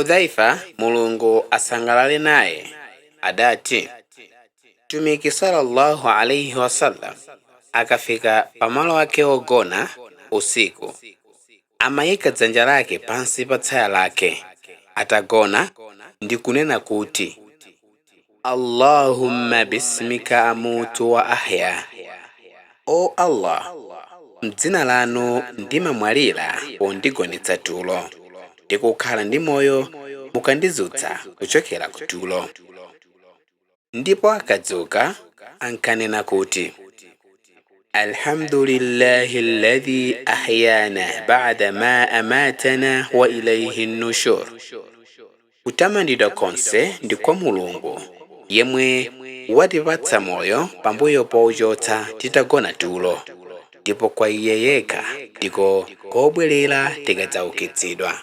Hudhaifa, Mulungu asangalale naye, adati Mtumiki sallallahu alaihi wasallam akafika pamalo ake ogona usiku, amayika dzanja lake pansi pa tsaya lake atagona ndi kunena kuti, "Allahumma bismika amutu wa ahya." O Allah, mdzina lanu ndimamwalira pondigonetsa tulo, ndi kukhala ndi moyo mukandizutsa kuchokera ku tulo. Ndipo akadzuka ankanena kuti, "Alhamdulillahi alladhi ahyana ba'da ma amatana wa ilayhi nushur." Kutamandidwa konse ndi kwa Mulungu yemwe watipatsa moyo pambuyo pouchotsa titagona tulo, ndipo kwa iye yekha ndiko kobwerera tikadzaukitsidwa.